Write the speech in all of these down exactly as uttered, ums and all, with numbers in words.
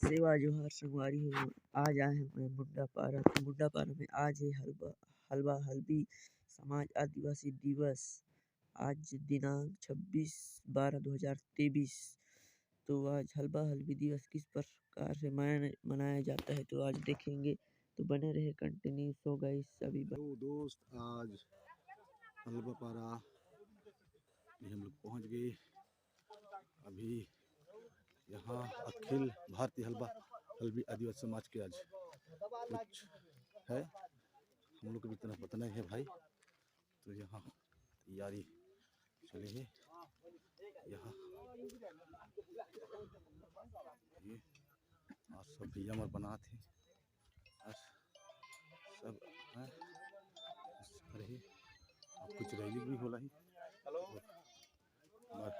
सेवा जोहार संगवारी हो, आज आए हैं मैं मुंडापारा। तो मुंडापारा में आज है हलबा, हलबा हलबी समाज आदिवासी दिवस। आज दिनांक छब्बीस बारह दो हज़ार तेईस। तो आज हलबा हलबी दिवस किस प्रकार से मनाया, मनाया जाता है, तो आज देखेंगे। तो बने रहे continue। So guys, अभी ब- हेलो दोस्त, आज हलबा पारा में हम लोग पहुंच गए। अभी यहाँ अखिल भारतीय हलबा हलबी आदिवासी समाज के आज कुछ है, हम लोग को भी इतना पता नहीं है भाई। तो यहाँ तैयारी चली है, यहाँ ये आज सब भैया हमारे बनात है, आज सब है, अरे अब कुछ रैली भी होला ही। हमार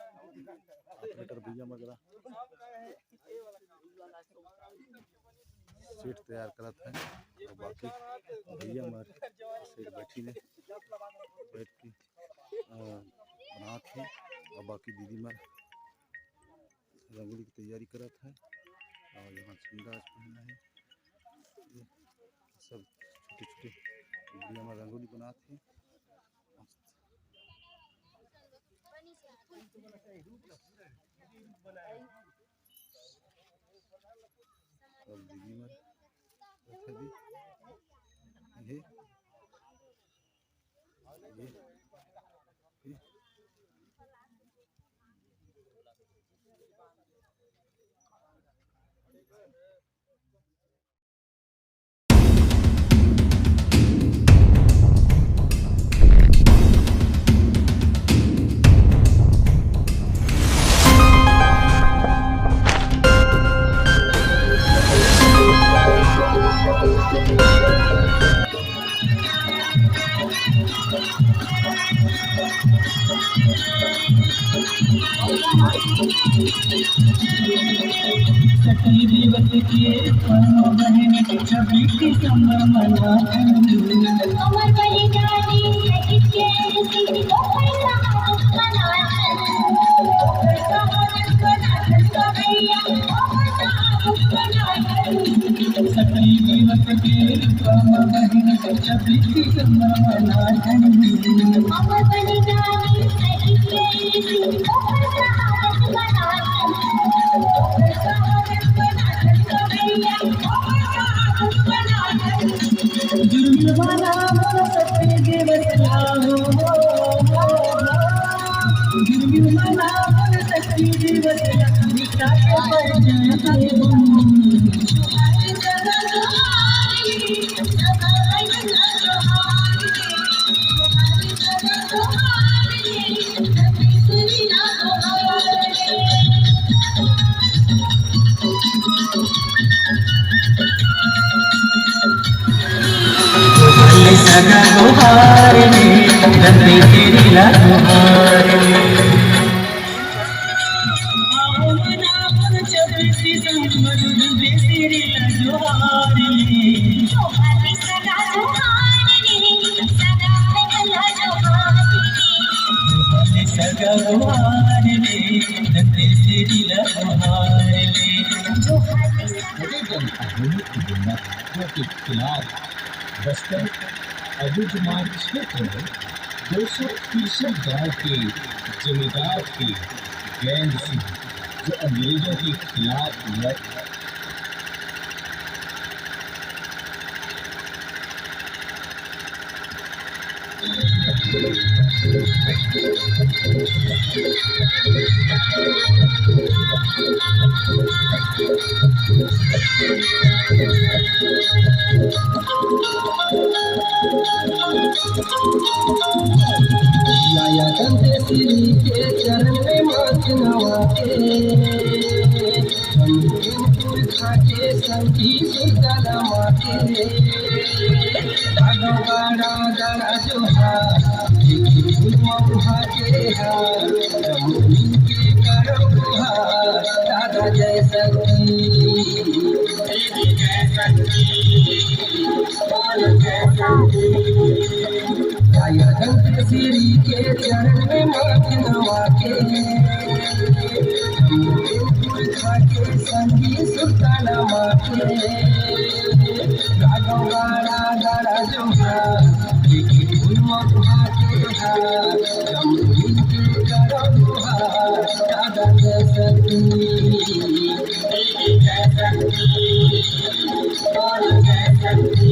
operator भैया मगरा set तैयार करत है और बाकी भैया हमार set बैठी ने बैठ के, अ, बनात है और बाकी दीदी मार रंगोली की तैयारी करत है और यहाँ झंडा आज पहना है। ये सब छोटे छोटे भैया हमार रंगोली बनात है। मस्त। सब दीदी मन रखे भी। ये, ये, ये। सखी दिवस के पर्व बहिनी छब्बीस दिसंबर मनाथन। हमर बलिदानी शहीद के सिंह ओकर शहादत मनाथन। ओकर शहादत मनाथन। बड़े जनआधुनिक महत्व के खिलाफ बस्तर अबुझमाड़ क्षेत्र में दो सौ तिरसठ गांव के जमींदार थे गैंद सिंह, जो अंग्रेजों के खिलाफ लड़ लाया दंतेश्वरी के चरण में माथ नवा के, हम पुरखा के संगी सुरता नमा के। आगो बड़ा दरा जोहार, देखी फूल महुआ के हार, रमुनी के करम गुहार, दादा जय शक्ति, देवी जय शक्ति, बोल जय शक्ति। आया दंतेश्वरी के चरण में माथ नवा के, खाके संगी सुताना माथे, गाडो गाडा गाडा जोहा, देखी फूल मत भागे हा, जम मिल के करो दुहा, दादा जय शक्ति, जय शक्ति, बोल जय शक्ति।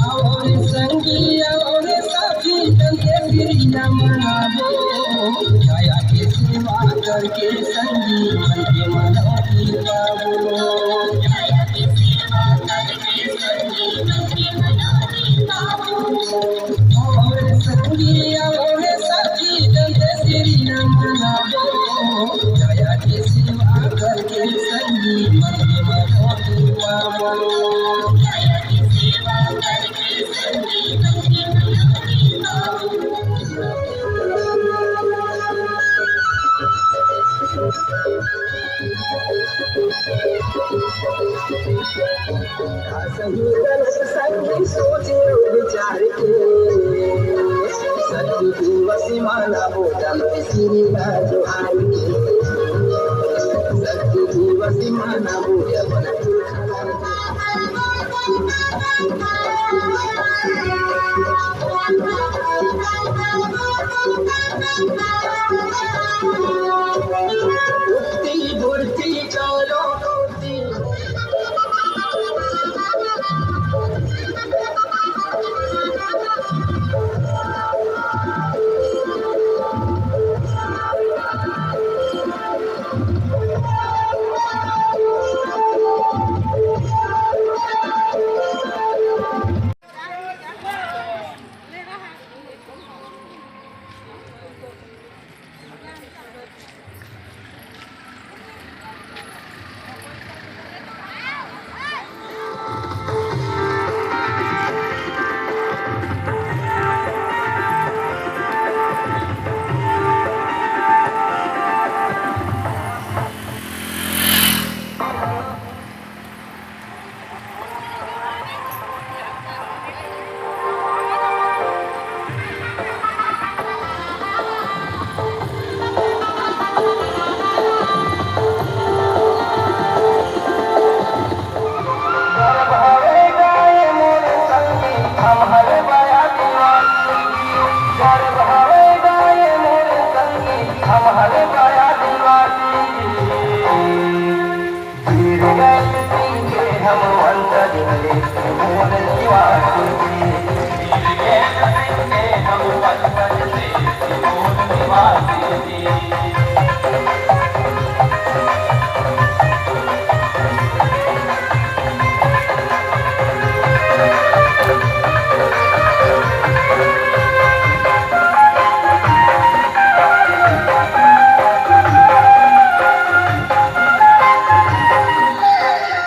और संगी और साथी तन के बिना मनाबो, दया के सेवा करके संगी मन के मनौती पाबो। दया के सेवा करके संगी मन के मनौती पाबो। और संगी और साथी तन के बिना मनाबो, दया के सेवा करके संगी मन के मनौती पाबो। सही गलत संग सोच विचार के, सत्य दिवस माना बोतल श्री राजू आई के, सत्य दिवस माना बोतल।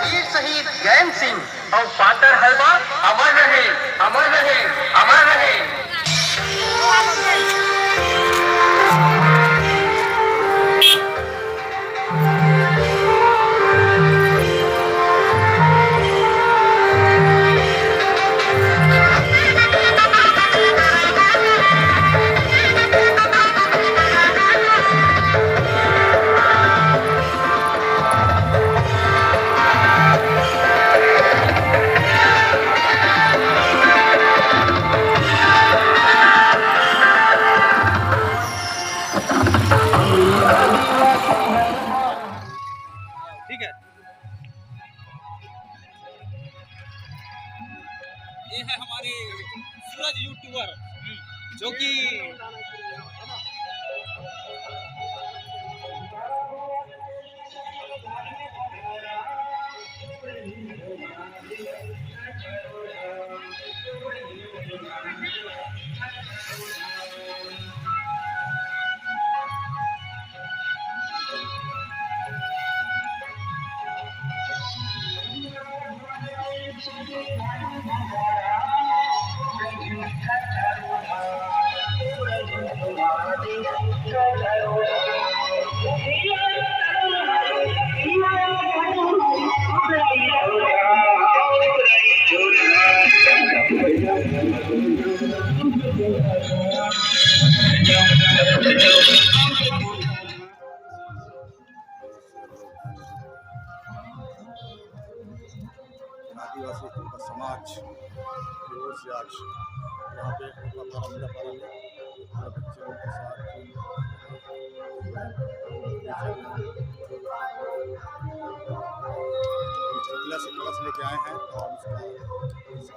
वीर शहीद गैन सिंह अउ पातर हलवा अमर रहे, अमर रहे, अमर रहे। ठीक है, ये है हमारे सूरज यूट्यूबर, जो कि आदिवासी जनता समाज की ओर से आज यहाँ पे उनका प्रारंभ, प्रारंभ बच्चे लोग के साथ जिला से कलश लेके आए हैं और उसका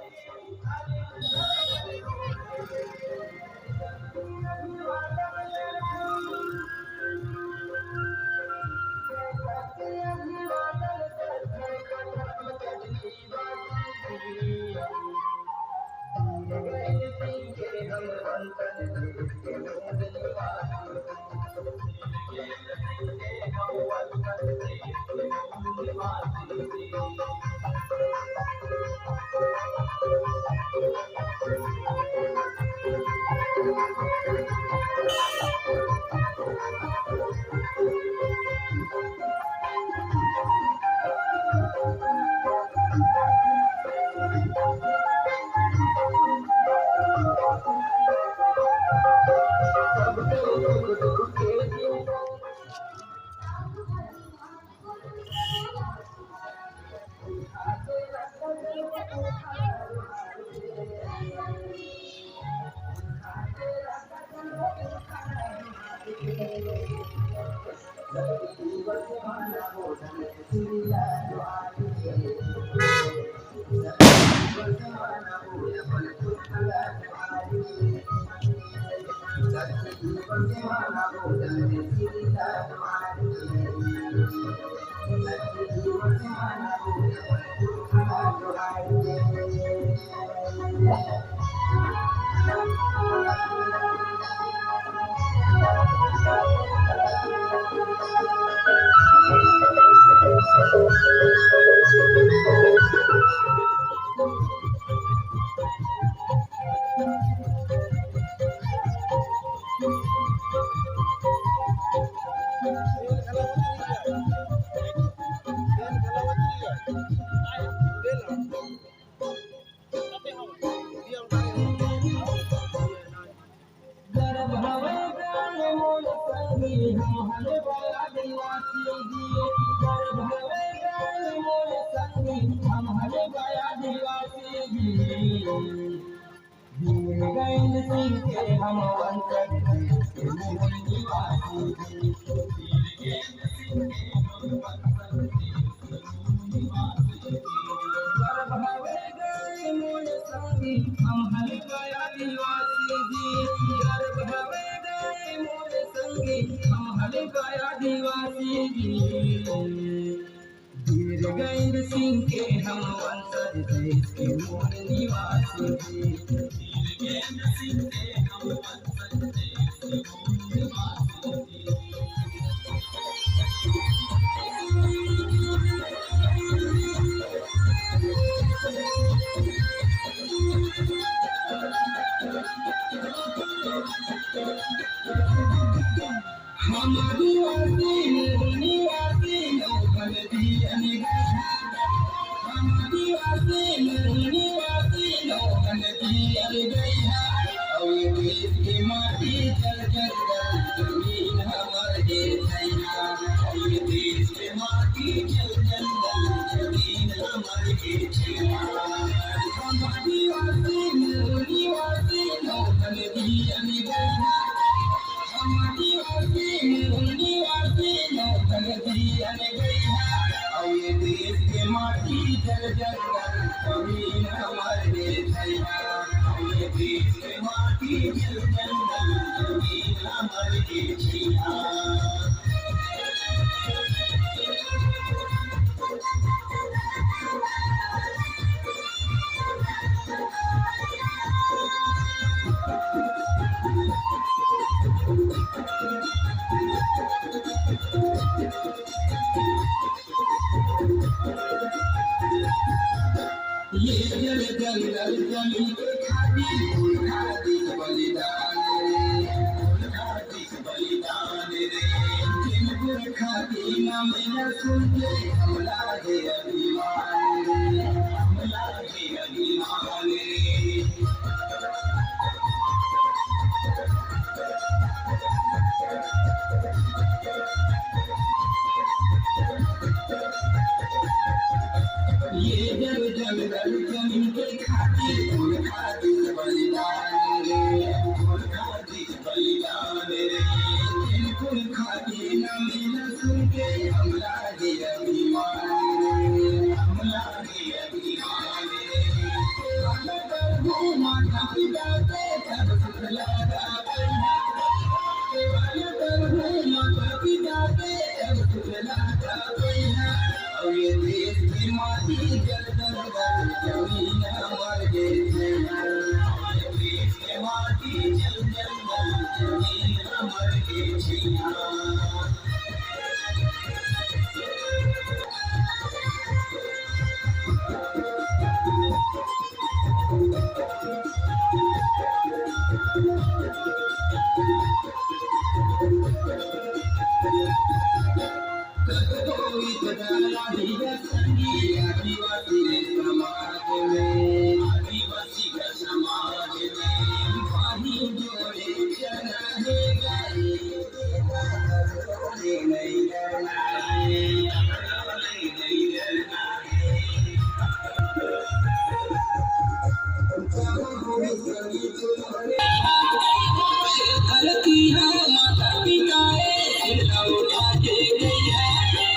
धरती हा माता पिता ए, सिर उठा के गई है,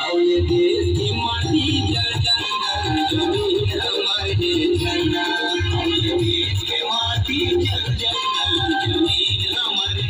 और ये देश की माटी जल जंगल, जमीन हमारे झंडा, और ये देश की माटी जल जंगल, जमीन हमारे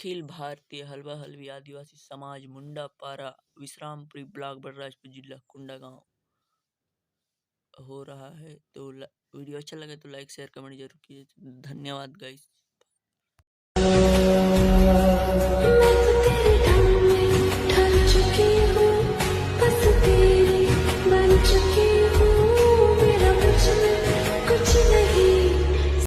अखिल भारतीय हलवा हलवी आदिवासी समाज मुंडा पारा विश्रामपुरी ब्लॉक बलराजपुर जिला कोंडागांव हो रहा है। तो ल-, वीडियो अच्छा लगे तो लाइक शेयर कमेंट जरूर कीजिए। धन्यवाद गाइस।